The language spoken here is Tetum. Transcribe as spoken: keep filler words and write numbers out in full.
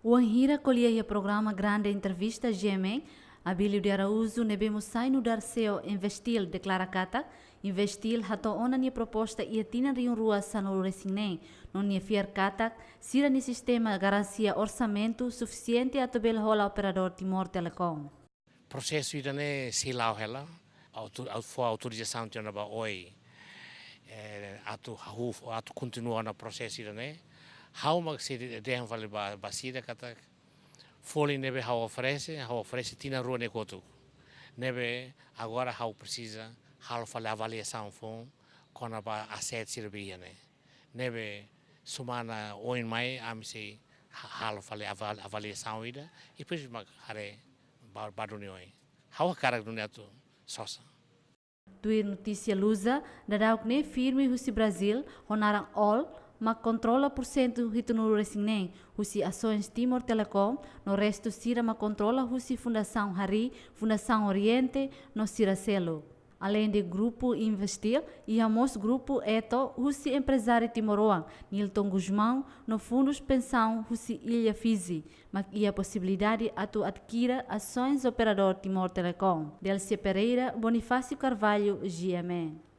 Wainhira ko'alia iha programa Grande Entrevista G M N, Abílio de Araújo ne'ebé mós sai nu'udar C E O Investil deklara katak, Investil hato'o ona nia proposta iha tinan rihun rua sanulu resin neen, no nia fiar katak sira-nia sistema garantia orsamentu sufisiente atu bele hola operadór Timor Telecom. Prosesu ida-ne'e sei la'o hela, autu-, au-, fó autorizasaun tiha ona ba oi, eh, atu hahú, atu kontinua ona prosesu ida-ne'e. Ha'u mak sei dehan fali ba, ba sira katak, folin ne'ebé ha'u oferese, ha'u oferese tinan rua ne'e kotuk. Ne'ebé agora ha'u presiza halo fali avaliasaun foun kona-ba aset sira be iha ne'e. Ne'ebé semana oin mai ami sei ha-, halo fali aval-, avaliasaun ida, i depois mak haree ba-, ba duni oin. Ha'u hakarak duni atu sosa. Tuir notísia Lusa, daudaun ne'e firme husi Brazil, ho naran Ol, mak kontrola pursentu hitunulu resin neen husi asoens Timor Telecom, no restu sira mak kontrola husi Fundasaun Harii, Fundasaun Oriente, no sira seluk. Aleinde Grupu Investil, iha mós Grupu Eto husi emprezáriu timoroan, Nilton Gusmão, no fundus pensaun husi illa Fiji, mak iha posibilidade atu adkire asoens operadór Timor Telecom. Delcia Pereira, Bonifácio Carvalho, G M N.